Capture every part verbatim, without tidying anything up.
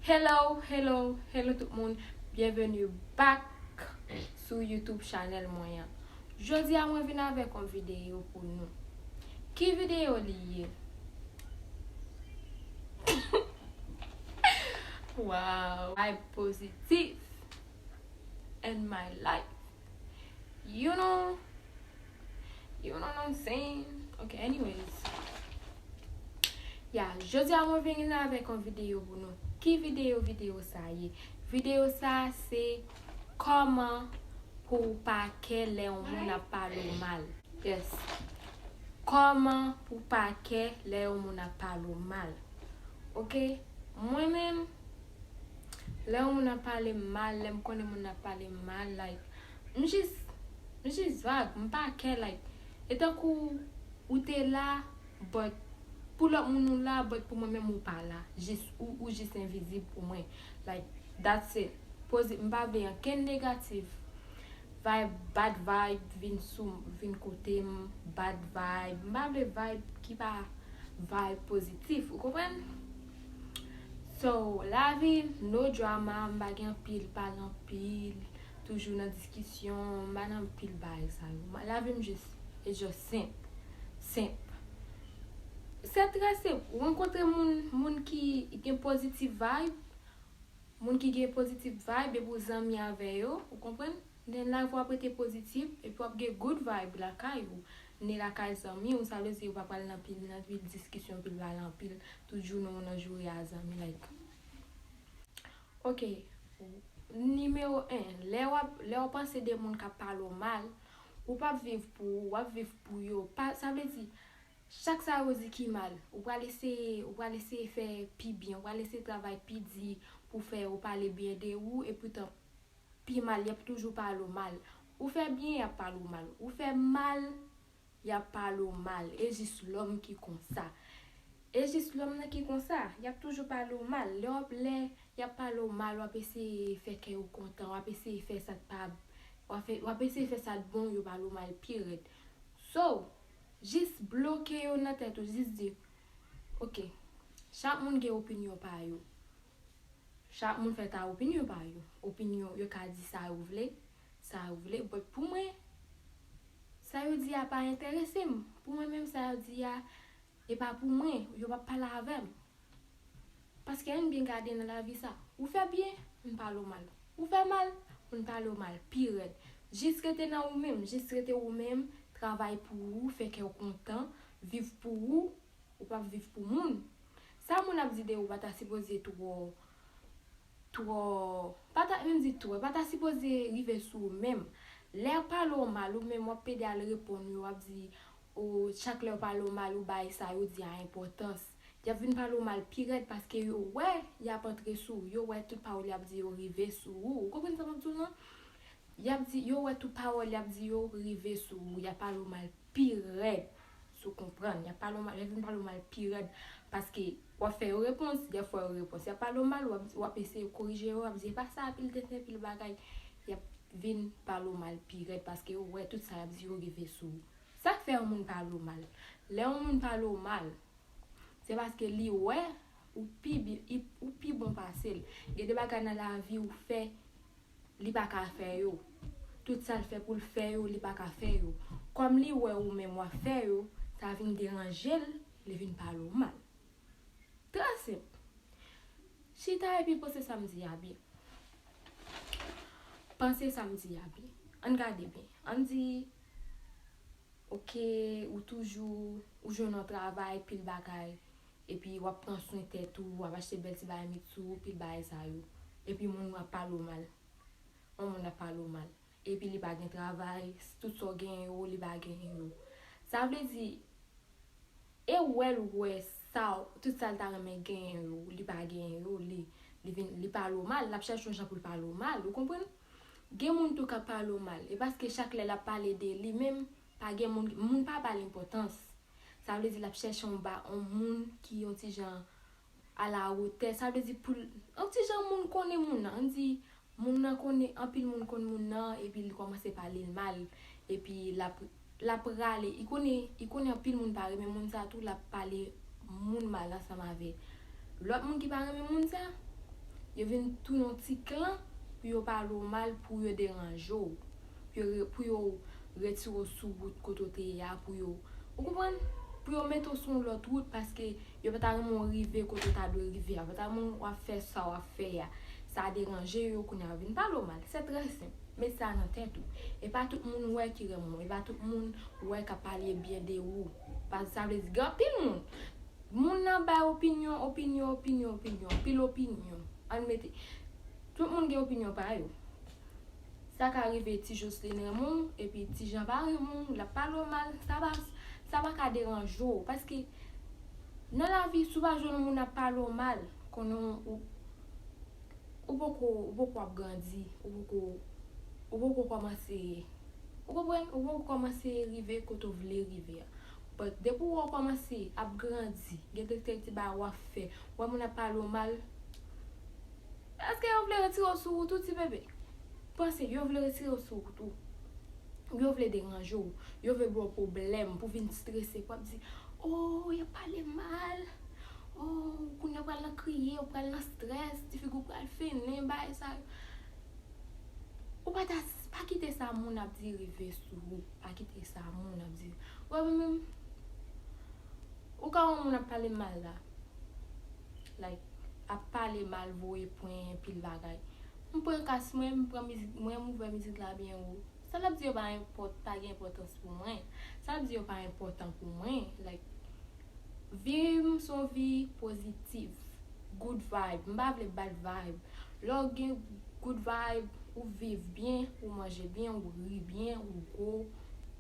Hello, hello, hello tout moun. Byenveni back sou YouTube channel mwen an. Jodi a mwen vin avèk yon videyo pou nou. Ki videyo li ye? Wow, vibe positif in my life. You know, you know what I'm saying? Okay, anyways. Ya, jodi a mwen vin avèk yon videyo pou nou. Ki videyo videyo sa ye? Videyo sa se kòman pou w pa kè lè yon moun ap pale w mal. Yes. Kòman pou w pa kè lè yon moun ap pale w mal? Ok? Mwen menm, lè yon moun ap pale m mal, lè m konnen moun nan ap pale m mal, like, m jis, m jis vag, m pa kè, like, e tankou ou te la, but pou lòt moun ou la, but pou mwen menm ou pa la. Jis, ou, ou jis envizib pou mwen. Like, that's it. Poze, m pa vle ankenn negatif. Vibe, bad vibe, vin sou, vin kote m, bad vibe. M pa vle vibe ki pa vibe pozitif, ou konprann? So, lavi, no drama, m pa gen anpil, pale anpil, toujou nan diskisyon, m pa nan anpil bagay sa yo. Ma-, lavi m jis, e just senp, senp. Se trè senp. Ou rankontre moun, moun ki gen pozitif vibe, moun ki gen pozitif vibe, epi w zanmi avè yo, ou konprann? Then lavi w ap rete pozitif, epi w ap gen good vibe lakay ou. Ni lakay zanmi ou, sa vle di ou pa pral nan pil, nan pil diskisyon, pil pale anpil, tout jounen w nan joure a zanmi, like. Ok, nimewo en, lè w ap, lè w panse de moun k ap pale w mal, ou p ap viv pou ou, w ap viv pou yo. Pa, sa vle di, chak sa yo di ki mal, ou pral eseye, ou pral eseye fè pi byen, ou pral eseye travay pi di pou fè yo pale byen de ou, epoutan pi mal, y ap toujou pale w mal. Ou fè byen, y ap pale w mal. Ou fè mal, y ap pale w mal. E jis lòm ki konsa. E jis lòm nan ki konsa. Y ap toujou pale w mal. Lè w ap, lè y ap pale w mal, w ap eseye fè kè yo kontan, w ap eseye fè sa k pa, w ap fè, w ap eseye fè sa k bon, yo pale w mal pi rèd. So, jis bloke yo nan tèt ou, jis di, ok, chak moun gen opinyon pa yo. Chak moun fè ta opinyon pa yo. Opinyon, yo ka di sa yo vle, sa yo vle. But pou mwen, sa yo di a pa enterese m. Pou mwen menm, sa yo di a, e pa pou mwen, yo p ap pale avè m. Paske ann byen gade nan lavi sa. Ou fè byen, moun pale w mal. Ou fè mal, moun pale w mal. Pi rèd. Jis rete nan ou menm, jis rete ou menm, travay pou ou, fè kè w kontan, viv pou ou, ou p ap viv pou moun. Sa moun ap di de ou pa ta sipoze twò, twò, pa ta, menm di twò, pa ta sipoze rive sou ou menm. Lè yo pale w mal, ou menm w ap pede al reponn yo, w ap di, ou, chak lè yo pale w mal, ou bay sa yo di a enpòtans. Y ap vin pale w mal pi rèd paske yo wè y ap antre sou ou, yo wè tout pawòl y ap di yo rive sou ou. Ou konprann sa m ap di w lan? Y ap di, yo wè tout pawòl y ap di yo rive sou ou, y ap pale w mal pi rèd. Si w konprann, y ap pale w mal, y ap vin pale w mal pi rèd. Paske w ap fè yo repons, y ap fè yo repons. Y ap pale w mal, w ap, w ap eseye korije yo, w ap di, e pa sa, pil tenten, pil bagay. Y ap vin pale w mal pi rèd paske yo wè tout sa y ap di yo rive sou ou. Sa k fè yon moun pale w mal? Lè yon moun pale w mal, se paske li wè ou pi bi-, i-, ou pi bon pase l. Gen de bagay nan lavi ou fè, li pa ka fè yo. Tout sa l fè pou l fè yo, li pa ka fè yo. Kòm li wè ou menm w ap fè yo, sa vin deranje l, li vin pale w mal. Trè senp. Chita epi panse sa m di a byen. Panse sa m di a byen. Ann gade byen. Ann di, ok, ou toujou, ou jwenn yon travay, pil bagay. Epi w ap pran swen tèt ou, w ap achte bèl ti bagay met sou ou, pil bagay sa yo. Epi moun ap pale w mal. Yon moun ap pale w mal. Epi li pa gen travay, tout sa w genyen yo, li pa genyen yo. Sa vle di, e wè l wè sa, tout sa l ta renmen genyen yo, li pa genyen yo, li, li vin, li pale w mal, l ap chèche yon jan pou l pale w mal, ou konprann? Gen moun tou k ap pale w mal, e paske chak lè l ap pale de li menm, pa gen moun, moun pa ba l enpòtans. Sa vle di l ap chèche yon ba, yon moun ki yon ti jan alawotè. Sa vle di pou l, yon ti jan moun konnen moun nan. Ann di, moun nan konnen, anpil moun konn moun nan, epi li kòmanse pale l mal. Epi l ap, l ap rale. Li konnen, li konnen anpil moun pa renmen moun sa tou, l ap pale moun mal ansanm avè lòt moun ki pa renmen moun sa. Yo vin tounen yon ti klan pou yo pale w mal, pou yo deranje w, pou yo, pou yo retire w sou wout kote w te ye a, pou yo, ou konprann? Pou yo mete w sou yon lòt wout, paske yo pa ta renmen w rive kote w ta dwe rive a, yo pa ta renmen w ap fè sa w ap fè a. Sa deranje yo, kounye a yo vin pale w mal. Se trè senp. Met sa nan tèt ou. E pa tout moun ou wè ki renmen w. E pa tout moun ou wè k ap pale byen de ou. Pa, sa vle di gen anpil moun. Moun nan bay opinyon, opinyon, opinyon, opinyon. Anpil opinyon. Ann mete. Tout moun gen opinyon pa yo. Sa ka rive ti Jocelyn renmen w, epi ti Jean pa renmen w, l ap pale w mal. Sa pa, sa pa ka deranje w. Paske nan lavi, si w pa jwenn yon moun ap pale w mal, konnen w, ou poko, ou poko ap grandi, ou poko, ou poko kòmanse, ou konprann? Ou poko kòmanse rive kote w vle rive a. But depi w kòmanse ap grandi, gen kèk ti bagay w ap fè, w wè moun ap pale w mal, èske yo vle retire w sou wout ou, ti bebe? Panse, yo vle retire w sou wout ou. Yo vle deranje w. Yo vle ba w pwoblèm pou vin strese, pou ap di, "Oh, y ap pale mal. Oh, kounye a w pral nan kriye, w pral nan strès, ti figi w pral fennen, bagay sa yo." Ou pa ta, pa kite sa moun ap di rive sou ou. Pa kite sa moun ap di. Ou wè menm, ou ka wè moun ap pale mal la. Like, ap pale mal, voye pwen, pil bagay. M pran kas mwen, m pran mizik mwen, m ouvè mizik la byen wo. Sa l ap di yo pa enpòt-, pa gen enpòtans pou mwen. Sa l ap di yo pa enpòtan pou mwen. Like, vi m se yon vi pozitif. Good vibe. M pa vle bad vibe. Lè w gen good vibe, ou viv byen, ou manje byen, ou ri byen, ou gwo.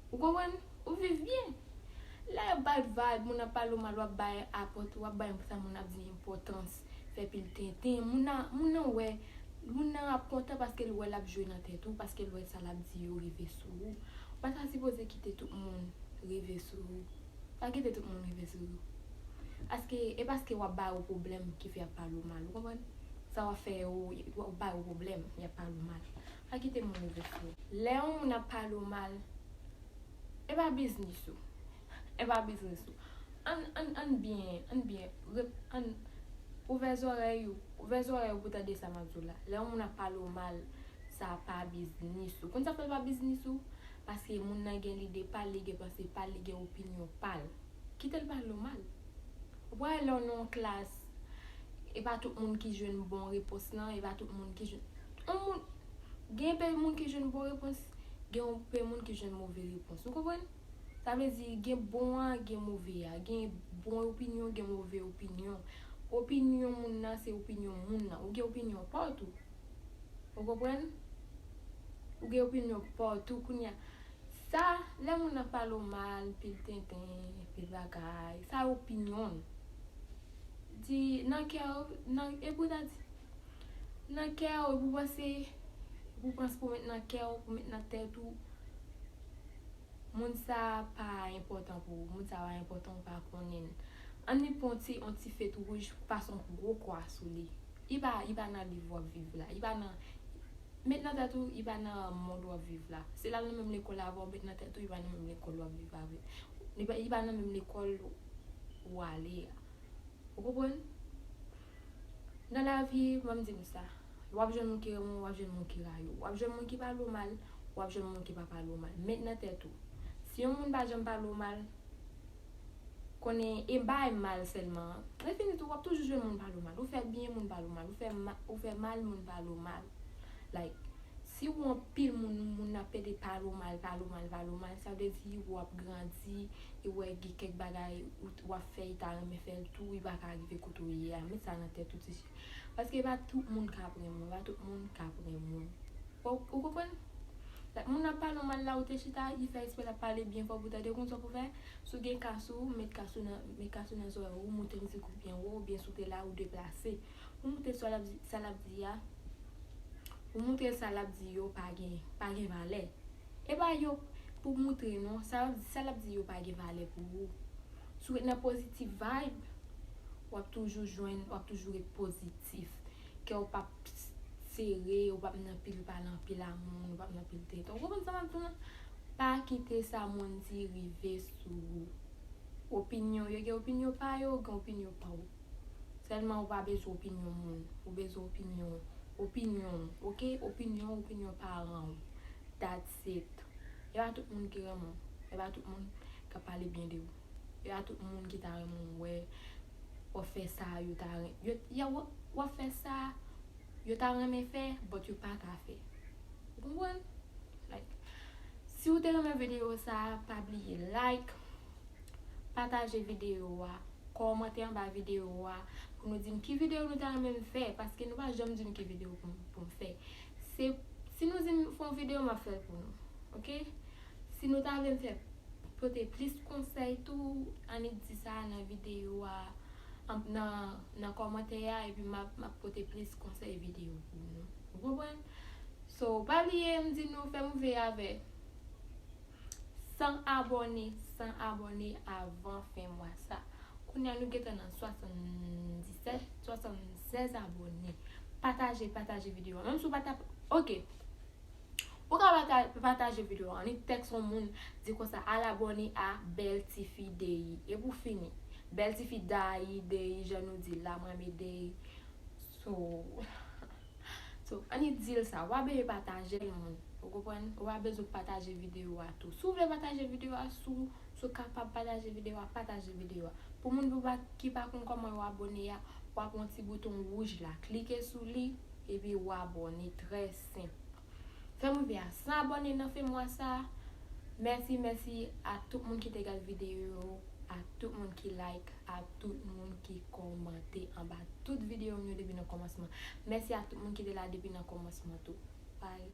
Ou konprann? Ou viv byen. Lè bad vibe, moun ap pale w mal, w ap bay apòt, w ap bay sa moun ap di enpòtans, fè pil tenten. Moun nan, moun nan wè, moun nan ap kontan paske l wè l ap jwe nan tèt ou, paske l wè sa l ap di yo rive sou ou. Ou pa ta sipoze kite tout moun rive sou ou. Pa kite tout moun rive sou ou. Paske, e paske w ap ba yo pwoblèm ki fè y ap pale w mal, ou konprann? Sa w ap fè yo, w ap ba yo pwoblèm, y ap pale w mal. Pa kite moun rive sou ou. Lè yon moun ap pale w mal, e pa biznis ou. E pa biznis ou. Ann, ann, ann byen, ann byen, rep-, ann, ouvè zòrèy ou, ouvè zòrèy ou pou tande sa m ap di w la. Lè yon moun ap pale w mal, sa pa biznis ou. Konn sa fè l pa biznis ou? Paske moun nan gen lide pa l, li gen panse pa l, li gen opinyon pa l. Kite l pale w mal. Ou pa wè lè w nan yon klas, e pa tout moun ki jwenn bon repons lan, e pa tout moun ki jwenn. Yon moun, gen pe moun ki jwenn bon repons, gen yon pe moun ki jwenn move repons. Ou konprann? Sa vle di, gen bon an, gen move a. Gen bon opinyon, gen move opinyon. Opinyon moun nan, se opinyon moun nan. Ou gen opinyon pa w tou. Ou konprann? Ou gen opinyon pa w tou. Kounye a, sa, lè moun nan pale w mal, pil tenten, pil bagay, sa opinyon l. Di, nan kè w, nan, e pou ta di, nan kè w, e pou panse, pou panse, pou met nan kè w, pou met nan tèt ou, moun sa pa enpòtan pou ou, moun sa pa enpòtan, ou pa konnen l. Ann li pran yon ti, yon ti fèt wouj, pase yon gwo kwa sou li. Li pa, li pa nan liv w ap viv la. Li pa nan, met nan tèt ou, li pa nan mond w ap viv la. Si l al nan menm lekòl avè w, met nan tèt ou, li pa nan menm lekòl w ap viv avè. Li pa, li pa nan menm lekòl ou ale a. Ou konprann? Nan lavi, ban m di nou sa. W ap jwenn moun ki renmen w, w ap jwenn moun ki rayi w. W ap jwenn moun ki pale w mal, w ap jwenn moun ki pa pale w mal. Met nan tèt ou, si yon moun pa janm pale w mal, konnen e bay mal sèlman. Lè fini tou, w ap toujou jwenn moun pale w mal. Ou fè byen, moun pale w mal. Ou fè ma-, ou fè mal, moun pale w mal. Like, si w anpil moun, moun ap pede pale w mal, pale w mal, pale w mal, sa vle di w ap grandi, e w ap gen kèk bagay ou, w ap fè, li ta renmen fè l tou, li pa ka rive kote w ye a. Met sa nan tèt ou, ti cheri. Paske e pa tout moun k ap renmen w, e pa tout moun k ap renmen w. Ou, ou konprann? Like, moun ap pale w mal la, ou te chita, li fè eksprè l ap pale byen fò pou tande, ou konn sa pou fè? Si w gen kas ou, met kas ou nan, met kas ou nan zòrèy ou, moute mizik ou byen wo, oubyen si w te la, ou deplase. Ou moute sa l ap di, sa l ap di a, ou montre sa l ap di yo pa gen, pa gen valè. E pa yo pou moutre non, sa, sa l ap di yo pa gen valè pou ou. Si w ret nan pozitif vibe, w ap toujou jwenn, w ap toujou ret pozitif. Kè w p ap sere, w p ap nan pil pale anpil a moun, w p ap nan pil tenten. Ou konprann sa m ap di w lan? Pa kite sa moun di rive sou ou. Opinyon, yo gen opinyon pa yo, gen opinyon pa w. Sèlman ou pa bezwen opinyon moun. Ou bezwen opinyon, opinyon, ok? Opinyon, opinyon paran w. That's it. E pa tout moun ki renmen w. E pa tout moun k ap pale byen de ou. E pa tout moun ki ta renmen w wè w ap fè sa, yo ta ren-, yo, yo, w ap fè sa, yo ta renmen fè, but yo pa ka fè. Ou konprann? Like, si w te renmen videyo sa, pa bliye like, pataje videyo a, kòmante anba videyo a pou nou di m ki videyo nou ta renmen m fè, paske nou pa janm di m ki videyo pou, pou m fè. Se, si nou di m fè yon videyo, m ap fè l pou nou. Ok? Si nou ta vle m fè, pote plis konsèy tou, annik di sa nan videyo a, an, nan, nan kòmantè a, epi m ap, m ap pote plis konsèy videyo pou nou. Ou konprann? So, pa bliye, m di nou, fè m veye avè san abòne, san abòne avan fen mwa sa. Kounye a nou gentan nan swasanndisèt, swasannsèz abòne. Pataje, pataje videyo a. Menm si w pa ta, ok. Ou ka pata-, pataje videyo a. Annik tèks yon moun, di konsa, al abòne a bèl tifi Deyi. E pou fini, bèl tifi Dayi, Deyi, jan nou di la, mwen renmen Deyi. So, so, annik di l sa. W pa bezwen pataje l, moun. Ou konprann? Ou pa bezwen pataje videyo a tou. Si w vle pataje videyo a, si w, si w kapab pataje videyo a, pataje videyo a. Pou moun pou pa, ki pa konn kòman yo abòne a, w ap wè yon ti bouton wouj la. Klike sou li, epi w abòne. Trè senp. Fè m rive a san abòne nan fen mwa sa. Mèsi, mèsi a tout moun ki te gade videyo yo, a tout moun ki like, a tout moun ki kòmante anba tout videyo m yo depi nan kòmansman. Mèsi a tout moun ki te la depi nan kòmansman tou. Bye.